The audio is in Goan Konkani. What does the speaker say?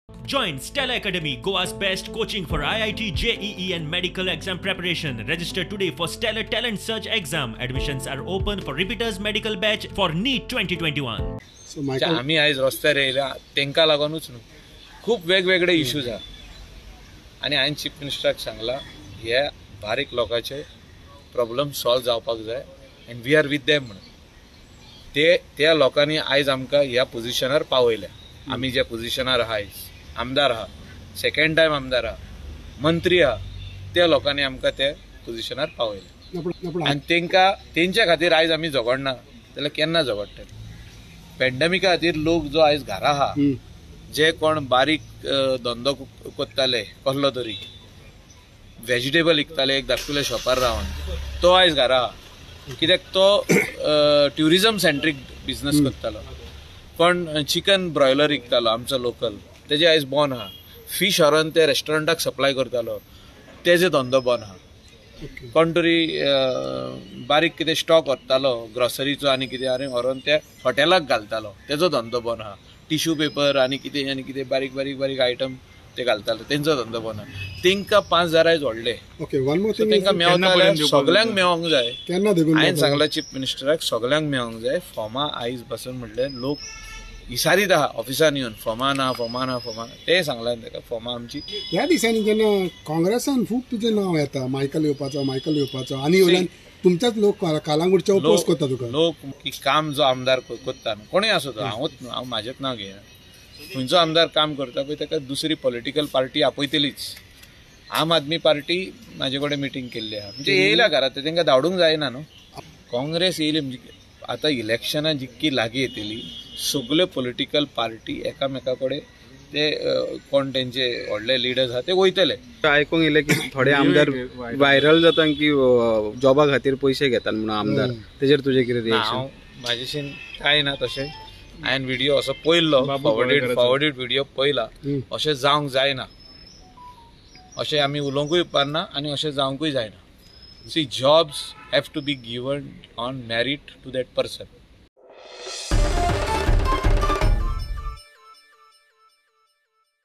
Join Stella Academy, Goa's best coaching for IIT, JEE and medical exam preparation. Register today for Stellar Talent Search exam. Admissions are open for repeaters medical batch for NEET 2021. So Michael, आमी आयज रस्त्यार येयल्या तांकां लागूनच न्हू, खूब वेगवेगळे इश्यूज आहा. आनी हांवें चीफ मिनिस्टराक सांगलां हे बारीक लोकांचे प्रॉब्लम सॉल्व जावपाक जाय and we are with them म्हणून. ते त्या लोकांनी आयज आमकां ह्या पोजिशनार पावयल्या. आमी ज्या पोजिशनार आहा आयज, आमदार आहा, सेकंड टायम आमदार आहा, मंत्री आहा, त्या लोकांनी आमकां त्या पोजिशनार पावयले. आनी तांकां तेंच्या खातीर आयज आमी झगडना जाल्यार केन्ना झगडटले? पॅन्डेमिका खातीर लोक जो आयज घरा आहा, जे कोण बारीक धंदो करताले कसलो तरी, व्हेजिटेबल विकताले एक धाकटुल्या शॉपार रावन, तो आयज घरा आहा. कित्याक तो ट्युरिजम सेंट्रीक बिजनस करतालो. कोण चिकन ब्रॉयलर विकतालो आमचो लोकल, तेजे आयज बॉन आहा. फीश व्हरोन ते रेस्टॉरंटाक सप्लाय करतालो, तेजे धंदो बॉन आहा. कोण तरी बारीक कितें स्टॉक व्हरतालो ग्रॉसरीचो आनी कितें आनी व्हरोन ते हॉटेलाक घालतालो, तेजो धंदो बॉन आहा. टिश्यू पेपर आनी कितें आनी कितें बारीक बारीक बारीक आयटम ते घालताले, तेंचो धंदो बॉन आहा. तेंकां 5,000 आयज व्हडले. तेंकां मेवता जाल्यार सगल्यांक मेवोंक जाय. हांवें सांगलां चीफ मिनिस्टराक सगल्यांक मेवोंक जाय. फॉर्मां आयज पासून म्हणल्यार लोक इसारीत आहा ऑफिसान येवन, फॉर्मां ना, फॉर्मां ना, फॉर्मां. तें सांगलां ताका फॉर्मां आमची. ह्या दिसांनी जेन्ना काँग्रेसान खूब तुजें नांव येता, मायकल येवपाचो, मायकल येवपाचो, आनी वयल्यान तुमच्याच लोक कालांगुटचे ओपोज करता तुका. लोक की काम जो आमदार करता न्हू, कोणूय आसूं तो, हांवूच न्हू, हांव म्हाजेंच नांव घेयना, खंयचो आमदार काम करता पळय ताका दुसरी पॉलिटिकल पार्टी आपयतलीच. आम आदमी पार्टी म्हाजे कडेन मिटींग केल्ली आहा, म्हणजे येयल्या घरा, तेंकां धाडूंक जायना न्हू. काँग्रेस येयली म्हणजे आतां इलेक्शनां जितकी लागीं येतली सगल्यो पॉलिटिकल पार्टी एकामेका कडेन ते कोण तेंचे व्हडले लिडर्स आहा ते वयतले. आयकूंक येयलें की थोडे आमदार व्हायरल जाता की जॉबा खातीर पयशे घेतात म्हणून आमदार, तेजेर तुजें कितें रिएक्शन? हांव म्हाजेशीन कांय ना तशें. हांवें व्हिडियो असो पळयल्लो, फॉरवर्डेड व्हिडियो पळयला. अशें जावंक जायना, अशें आमी उलोवंकूय उपकारना आनी अशें जावंकूय जायना. See, jobs have to be given on merit to that person.